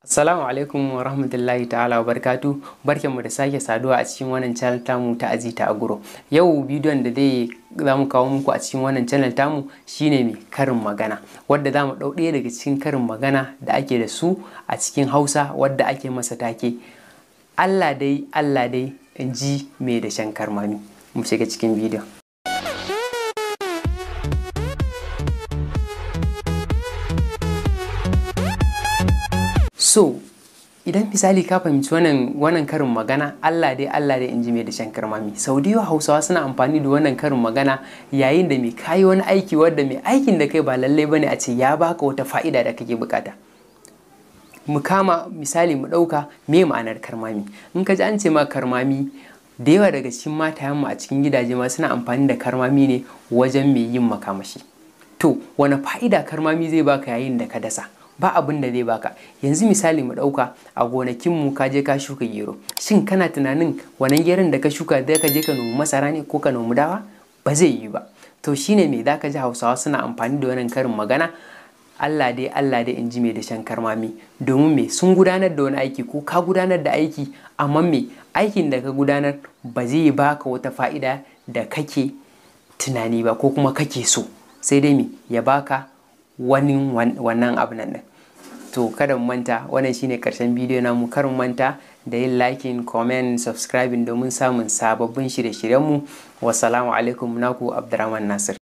Assalamu alaikum wa rahmatullahi ta'ala wa barkatu. Barkanmu da sake saduwa a cikin wannan channel tamu ta Azita Agro. Yau bidiyon da zai za mu kawo muku a cikin wannan channel tamu shine mai karin magana, wadda za mu ɗau ɗaya daga cikin karin magana da ake da su a cikin Hausa wadda ake masa take Allah dai Allah dai in ji mai da shan karmami. Mu shiga cikin bidiyon. So idan misali ka fahimci wannan karin magana, Allah dai Allah dai in ji mai da shan karmami. Sau da yawa Hausawa suna amfani da wannan karin magana yayin da mai kayi wani aiki wadda mai aikin da kai ba lallai bane a ce ya baka wata fa'ida da kake bukata. Mu kama misali mu ɗauka me ma'anar karmami. In ka ji an ce ma karmami, da yawa daga cikin matayenmu a cikin gidaje ma suna amfani da karmami ne wajen mai yin makamashi. To wane fa'ida karmami zai baka yayin da ka dasa? Ba abin da zai baka. Yanzu misali mu ɗauka a gonakinmu ka je ka shuka gero. Shin kana tunanin wannan geron da ka shuka zai ka je ka nomi masara ne ko ka nomi dawa? Ba zai yi ba. To shine me za ka ji Hausawa suna amfani da wannan karin magana, Allah dai Allah dai in ji mai da shan karmami. Domin me sun gudanar da wani aiki ko ka gudanar da aiki, amma me aikin da ka gudanar ba zai baka wata fa'ida da kake tunani ba ko kuma kake so, sai dai me ya baka wani wannan abu nan. To kada mu manta, wannan shine karshen bidiyo namu. Kar mu manta da yin liking, comment, subscribing domin samun sababbin shirye-shiryenmu. Wassalamu alaikum, naku Abdurrahman Nasir.